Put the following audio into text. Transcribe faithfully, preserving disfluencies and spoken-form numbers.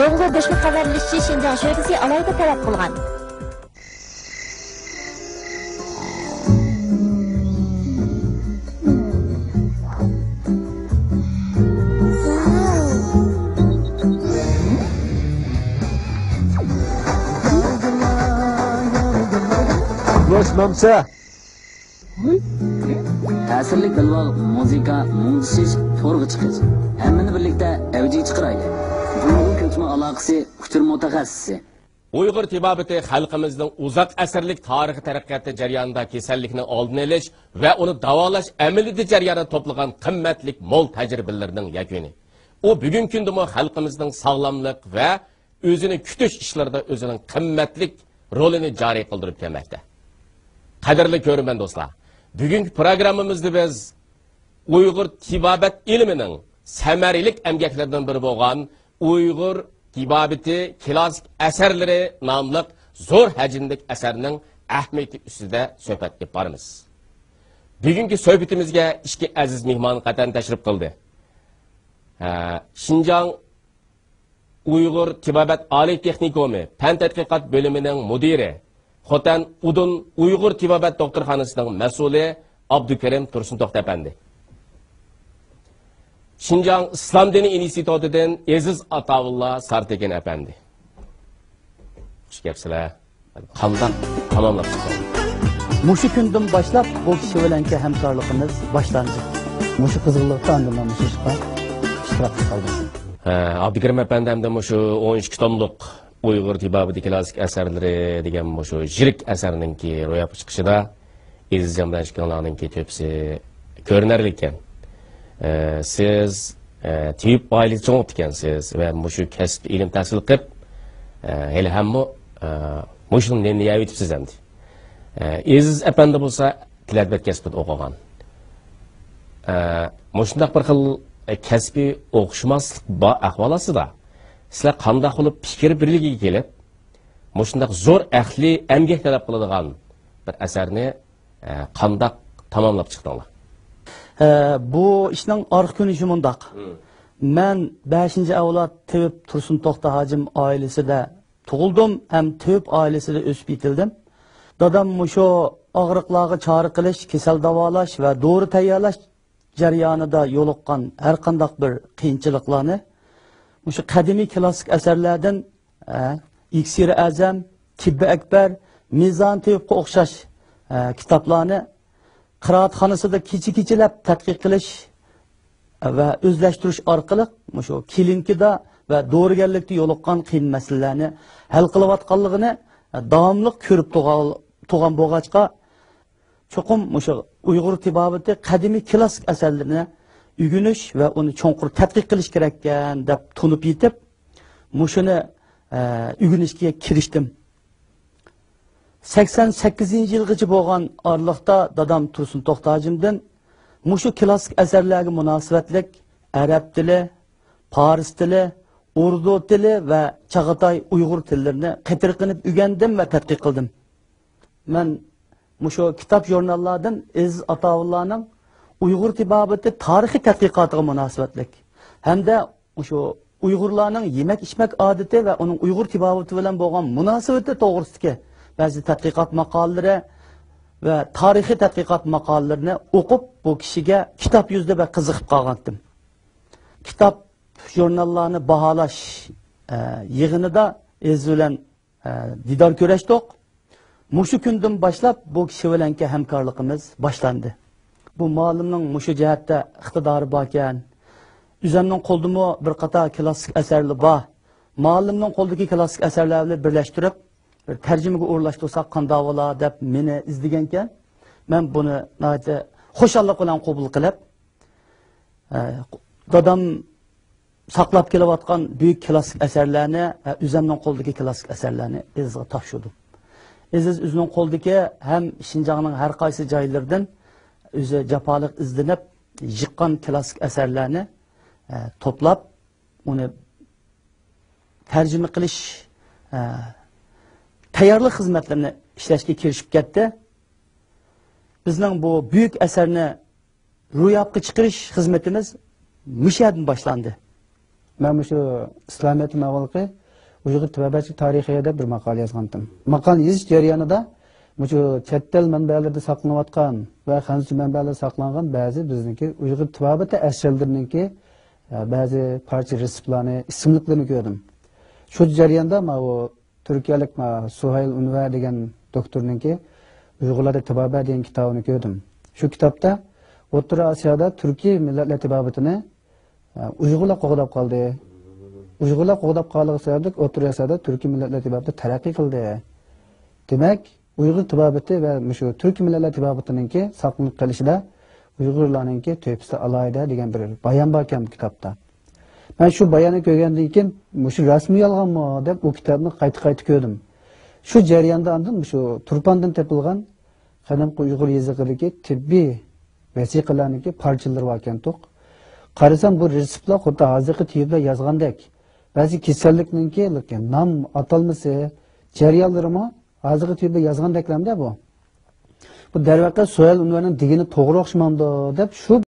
ئۇيغۇر گۆشىنىڭ خەۋەرلىشىشى شىنجاڭ شۆبىسى ئالاھىدە تەلەپ قىلغان. Boş mamsa. تەسىرلىك بىلۋاغ، مۇزىكا، مۇڭدىشىش، تورغا چىقىش. ھەممىنى بىرلىكتە ئەۋجىگە چىقىرايلى. جۇڭگو كۆچمە ئالاقىسى ئۇچۇر مۇتەخەسسىسى. ئۇيغۇر تېبابىتى خەلقىمىزنىڭ ئۇزاق ئەسىرلىك تارىخىي تەرەققىياتى جەريانىدا كېسەللىكنى ئالدىنى ئېلىش ۋە ئۇنى داۋالاش ئەمەلىيىتى جەريانىدا توپلىغان قىممەتلىك مول تەجرىبىلىرىنىڭ يەكۈنى. ئۇ بۈگۈنكى كۈندىمۇ خەلقىمىزنىڭ ساغلاملىق ۋە ئۆزىنى كۈتۈش ئىشلىرىدا ئۆزىنىڭ قىممەتلىك رولىنى جارى قىلدۇرۇپ كەلمەكتە. قەدىرلىك كۆرۈرمەن دوستلار، بۈگۈنكى پروگراممىمىزدا بىز ئۇيغۇر تېبابەت ئىلمىنىڭ سەمەرىلىك ئەمگەكلىرىدىن بىرى بولغان ئۇيغۇر تېبابىتى كىلاسسىك ئەسەرلىرى ناملىق زور ھەجىملىك ئەسەرنىڭ ئەھمىيىتى ئۈستىدە سۆھبەت ئېلىپ بارىمىز. بۈگۈنكى سۆھبىتىمىزگە ئىككى ئەزىز مېھمان قەتئەن تەشرىپ قىلدى. ھە، شىنجاڭ ئۇيغۇر تېبابەت ئالىي تېخنىكومى پەن تەتقىقات بۆلۈمىنىڭ مۇدىرى، خوتەن ئۇدۇن ئۇيغۇر تېبابەت دوختۇرخانىسىنىڭ مەسئۇلى ئابدۇكېرىم تۇرسۇنتوختى ئەپەندى. شىنجاڭ ئىسلام دىنى ئىنستىتۇتىدىن ئېزىز ئاتاۋۇللا سارتېكىن ئەپەندى. خۇش كەپسىلەر. قانداق تاماملاپ چىقتىڭ؟ مۇشۇ كۈندىن باشلاپ بۇ كىشى بىلەنكى ھەمكارلىقىمىز باشلاندى. مۇشۇ قىزغىنلىقتا ئاندىن مەن مۇشۇ ئىشقا ئىشتىراك قىلدىم. ھە، ئابدۇكېرىم ئەپەندى ئەمدى مۇشۇ ئون ئىككى توملۇق ئۇيغۇر تېبابىتى كىلاسسىك ئەسەرلىرى دېگەن مۇشۇ يىرىك ئەسەرنىڭكى روياپقا چىقىشىدا ئېزىز جان بىلەن ئىككىڭلارنىڭكى تۆھپىسى كۆرۈنەرلىك ئىكەن. ئە، سىز، ئە، تېۋىپ ئائىلىسىدە چوڭ بوپتىكەنسىز ۋە مۇشۇ كەسىپتە ئىلىم تەھسىل قىلىپ، ئە، ھېلىھەممۇ، ئە، مۇشۇ نېمىنى يەۋېتىپسىز ئەمدى. ئە، ئېزىز ئەپەندى بولسا تىلەربەت كەسپىدە ئوقۇغان. ئە، مۇشۇنداق بىر خىل، ئە، كەسپىي ئوخشىماسلىق بار ئەھۋال ئاستىدا، سىلەر قانداق بولۇپ پىكىر بىرلىكىگە كېلىپ، مۇشۇنداق زور ئەقلىي ئەمگەك تەلەپ قىلىدىغان بىر ئەسەرنى، ئە، قانداق تاماملاپ چىقتىڭلار؟ ئە، بۇ ئىشنىڭ ئارقا كۆرۈنۈشى مۇنداق. مەن بەشىنچى ئەۋلاد تېۋىپ تۇرسۇن توختى ھاجىم ئائىلىسىدە تۇغۇلدۇم ھەم تېۋىپ ئائىلىسىدە ئۆسۈپ يېتىلدىم. دادام مۇشۇ ئاغرىقلارغا چارە قىلىش، كېسەل داۋالاش ۋە دورا تەييارلاش جەريانىدا يولۇققان ھەر قانداق بىر قىيىنچىلىقلارنى مۇشۇ قەدىمىي كىلاسسىك ئەسەرلەردىن، ئە، ئىكسىرى ئەزەم، تىببى ئەكبەر، مىزان تېۋىپقا ئوخشاش، ئە، كىتابلارنى قىرائەتخانىسىدا كېچە-كېچىلەپ تەتقىق قىلىش ۋە ئۆزلەشتۈرۈش ئارقىلىق مۇشۇ كلىنىكىدا ۋە دورىگەرلىكتە يولۇققان قىيىن مەسىلىلەرنى ھەل قىلىۋاتقانلىقىنى داۋاملىق كۆرۈپ تۇغا-، تۇغان بولغاچقا، چوقۇم مۇشۇ ئۇيغۇر تېبابىتى قەدىمىي كىلاسسىك ئەسەرلىرىنى ئۆگىنىش ۋە ئۇنى چوڭقۇر تەتقىق قىلىش كېرەككەن دەپ تونۇپ يېتىپ، مۇشۇنى، ئە، ئۆگىنىشكە كىرىشتىم. سەكسەن سەككىزىنچى يىلغىچە بولغان ئارىلىقتا دادام تۇرسۇن توختى ھاجىمدىن مۇشۇ كىلاسسىك ئەسەرلەرگە مۇناسىۋەتلىك ئەرەب تىلى، پارس تىلى، ئۇردۇ تىلى ۋە چاغاتاي ئۇيغۇر تىللىرىنى قېتىرقىنىپ ئۆگەندىم ۋە تەتقىق قىلدىم. مەن مۇشۇ كىتاب ژۇرناللاردىن ئېزىز ئاتاۋۇللانىڭ ئۇيغۇر تېبابىتى تارىخىي تەتقىقاتىغا مۇناسىۋەتلىك ھەمدە مۇشۇ ئۇيغۇرلارنىڭ يېمەك-ئىچمەك ئادىتى ۋە ئۇنىڭ ئۇيغۇر تېبابىتى بىلەن بولغان مۇناسىۋىتى توغرىسىدىكى بەزى تەتقىقات ماقالىلىرى ۋە تارىخىي تەتقىقات ماقالىلىرىنى ئوقۇپ، بۇ كىشىگە كىتاب يۈزىدە بەك قىزىقىپ قالغانتىم. كىتاب، ژۇرناللارنى باھالاش، ئە، يىغىنىدا ئېزىز بىلەن ئە، دىدار كۆرۈشتۇق. مۇشۇ كۈندىن باشلاپ بۇ كىشى بىلەنكى ھەمكارلىقىمىز باشلاندى. بۇ مۇئەللىمنىڭ مۇشۇ جەھەتتە ئىقتىدارى باركەن. ئۆزەمنىڭ قولىدىمۇ بىر قاتار كىلاسسىك ئەسەرلىرى بار. مۇئەللىمنىڭ قولىدىكى كىلاسسىك ئەسەرلەر بىلەن بىرلەشتۈرۈپ، بىر تەرجىمىگە ئورۇنلاشتۇرساق قانداق بولا دەپ مېنى ئىزدىگەنكەن. مەن بۇنى ناھايىتى خۇشاللىق بىلەن قوبۇل قىلىپ، ئە، دادام ساقلاپ كېلىۋاتقان بۈيۈك كىلاسسىك ئەسەرلەرنى، ئە، ئۆزەمنىڭ قولىدىكى كىلاسسىك ئەسەرلەرنى ئېزىزغا تاپشۇردۇم. ئېزىز ئۆزىنىڭ قولىدىكى ھەم شىنجاڭنىڭ ھەر قايسى جايلىرىدىن ئۆزى جاپالىق ئىزدىنىپ يىغقان كىلاسسىك ئەسەرلەرنى، ئە، توپلاپ، ئۇنى تەرجىمە قىلىش، ئە، تەييارلىق خىزمەتلىرىنى ئىشلەشكە كىرىشىپ كەتتى. بىزنىڭ بۇ بۈيۈك ئەسەرنى روياپقا چىقىرىش خىزمىتىمىز مۇشۇ يەردىن باشلاندى. مەن مۇشۇ ئىسلامىيەتتىن ئاۋۋالقى ئۇيغۇر تېبابەتچىلىك تارىخى دەپ بىر ماقالە يازغانتىم. ماقالىنى يېزىش جەريانىدا مۇشۇ چەت ئەل مەنبەلىرىدە ساقلىنىۋاتقان ۋە خەنزۇچە مەنبەلەردە ساقلانغان بەزى بىزنىڭكى ئۇيغۇر تېبابىتى ئەسەرلىرىنىڭكى، ئە، بەزى پارچە رېتسېپلارنى، ئىسىملىكلىرىنى كۆردۈم. شۇ جەرياندا ماۋۇ تۈركىيەلىك ما سۇھەيل ئۇنۋەر دېگەن دوكتورنىڭكى ئۇيغۇرلاردا تېبابەت دېگەن كىتابىنى كۆردۈم. شۇ كىتابتا ئوتتۇرا ئاسىيادا تۈركىي مىللەتلەر تېبابىتىنى، ئە، ئۇيغۇرلار قوغداپ قالدى. ئۇيغۇرلار قوغداپ قالغان سەۋەبلىك ئوتتۇرا ئاسىيادا تۈركىي مىللەتلەر تېبابىتى تەرەققىي قىلدى. دېمەك، ئۇيغۇر تېبابىتى ۋە مۇشۇ تۈركىي مىللەتلەر تېبابىتىنىڭكى ساقلىنىپ قېلىشىدا ئۇيغۇرلارنىڭكى تۆھپىسى ئالاھىدە دېگەن بىر بايان باركەن بۇ كىتابتا. مەن شۇ باياننى كۆرگەندىن كېيىن، مۇشۇ راستمۇ يالغانمۇ دەپ، ئۇ كىتابنى قايتا-قايتا كۆردۈم. شۇ جەرياندا ئاندىن مۇشۇ تۇرپاندىن تېپىلغان قەدىمكى ئۇيغۇر يېزىقىدىكى تېببىي ۋەسىقىلەرنىڭكى پارچىلىرى باركەنتۇق. قارىسام، بۇ رېتسېپلار خۇددى ھازىرقى تېبابلار يازغاندەك. بەزى كېسەللىكنىڭكى نام ئاتالمىسى، جەريانلىرىمۇ ھازىرقى تېبابلار يازغاندەكلەمدە بۇ. بۇ دەرۋەقە سۇھەيل ئۇنۋەرنىڭ دېگىنى توغرا ئوخشىمامدۇ دەپ شۇ